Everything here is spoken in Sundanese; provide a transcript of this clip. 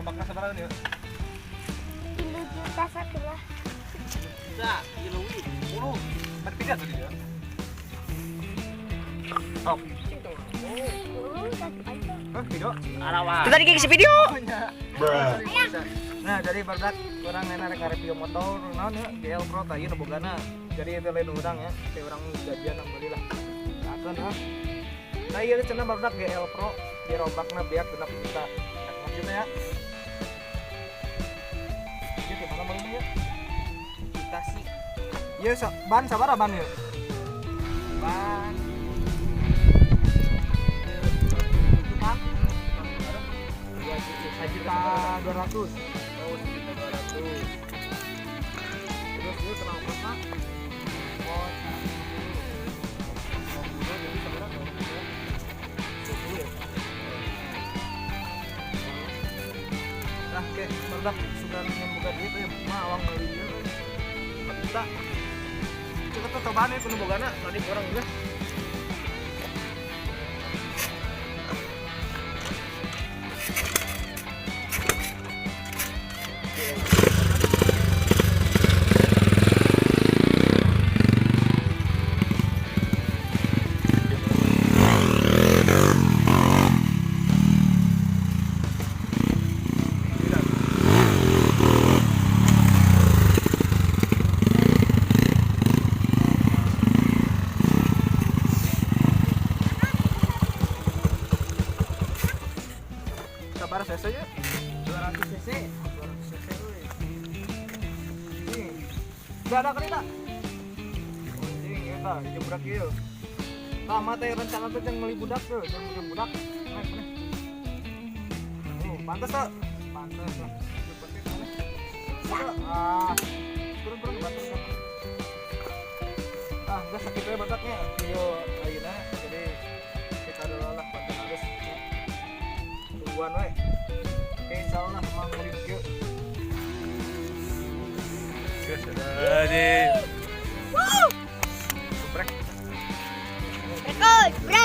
Ngarobakna sabaraha ieu? 3 juta satu lah. Bisa, ieu leuwih 10. Kan pindah tuh dia. Oh. Satu aja. Hah, video? Arawa. Itu tadi kayak video. Nah, jadi barudak urang enak rek ngareview motor naon ya, GL Pro tah ieu nu bogana. Jadi itu lain urang ya, teh urang gajian beli lah. Akan ha. Nah, ieu cenah barudak GL Pro dirobakna beak 6 juta. 6 juta ya. Ieu di mana meulina ya? Kita sih Ieu ban sabaraha ban ieu? Ban. Juta. 1,2 juta. Oh, 1,2 juta. Terus ieu kenal kota? Oh, 150, jadi sabaraha? 20 ya? Nah, oke, barudak sudah ingin buka duit ya, mah awang meuli ieu 4 juta. Cukup tuh cobaan ya kudu bogana, tadi kurang juga. Sabar cc ya? 200 cc. 200 cc euy. Nih. Enggak ada kereta. Anjing eta jeung budak ieu. Tah teh rencana teh jeung meuli budak tuh, jeung meuli budak. Naik mana? Oh, pantes tuh. Pantes lah. Seperti mana? Ah, turun turun batur kan. Ah, enggak sakit we bataknya. Video ayeuna jadi kita dulu lah konten harus tungguan we. Oke, insyaallah emang meuli kieu. Woo! Brek. Record, break.